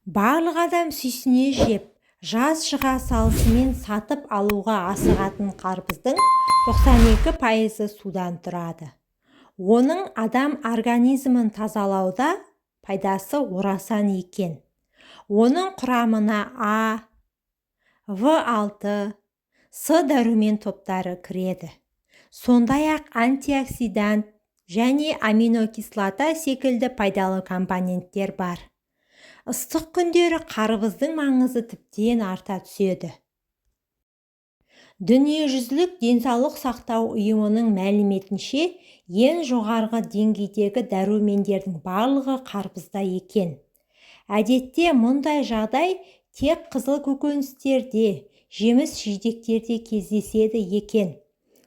Барлық адам сүйсіне жеп, жаз шыға салысымен сатып алуға асығатын қарбыздың 92% судан тұрады. Оның адам организмін тазалауда пайдасы орасан екен. Оның құрамына А, В6, С дәрумен топтары кіреді. Сондай-ақ антиоксидант және аминокислота секілді пайдалы компоненттер бар. Ыстық күндері қарбыздың маңызы тіптен арта түседі. Дүниежүзілік денсаулық сақтау ұйымының мәліметінше, ең жоғарғы деңгейдегі дәрумендердің барлығы қарбызда екен. Әдетте мұндай жағдай тек қызыл көкөністерде, жеміс-жидектерде кездеседі екен.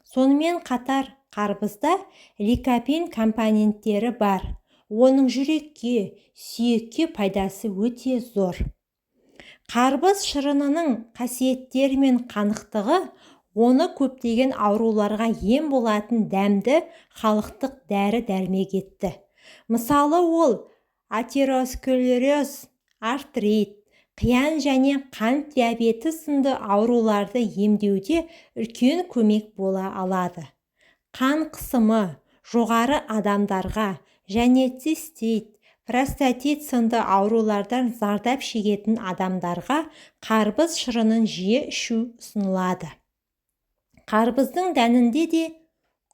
Сонымен қатар қарбызда ликопин компоненттері бар. Оның жүрекке, сүйекке пайдасы өте зор. Қарбыз шырынының қасиеттері мен қанықтығы оны көптеген ауруларға ем болатын дәмді халықтық дәрі-дәрмек етті. Мысалы, ол атеросклероз, артрит, қиян және қант диабеті сынды ауруларды емдеуде үлкен көмек бола алады. Қан қысымы жоғары адамдарға және цистит, простатит сынды аурулардан зардап шегетін адамдарға қарбыз шырынын жиі ішу ұсынылады. Қарбыздың дәнінде де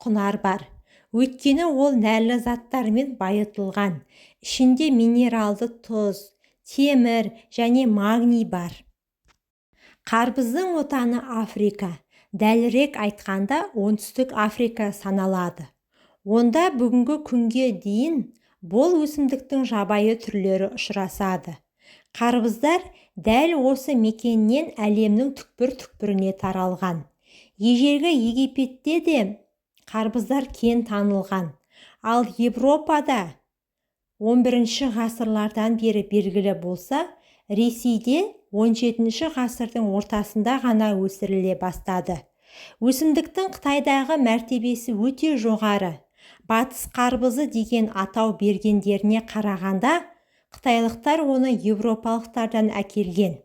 құнар бар. Өйткені ол нәрлі заттармен байытылған. Ішінде минералды тұз, темір және магний бар. Қарбыздың отаны Африка, дәлірек айтқанда, Оңтүстік Африка саналады. Онда бүгінгі күнге дейін бұл өсімдіктің жабайы түрлері ұшырасады. Қарбыздар дәл осы мекеннен әлемнің түкпір-түкпіріне таралған. Ежелгі Египетте де қарбыздар кең танылған. Ал Еуропада 11 ғасырлардан бері белгілі болса, Ресейде 17 ғасырдың ортасында ғана өсіріле бастады. Өсімдіктің Қытайдағы мәртебесі өте жоғары. Батыс қарбызы деген атау бергендеріне қарағанда, қытайлықтар оны еуропалықтардан әкелген.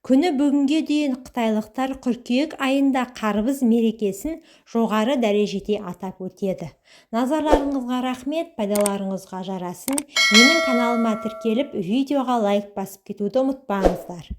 Күні бүгінге дейін қытайлықтар қыркүйек айында қарбыз мерекесін жоғары дәрежеде атап өтеді. Назарларыңызға рахмет, пайдаларыңызға жарасын. Менің каналыма тіркеліп, видеоға лайк басып кетуді ұмытпаңыздар.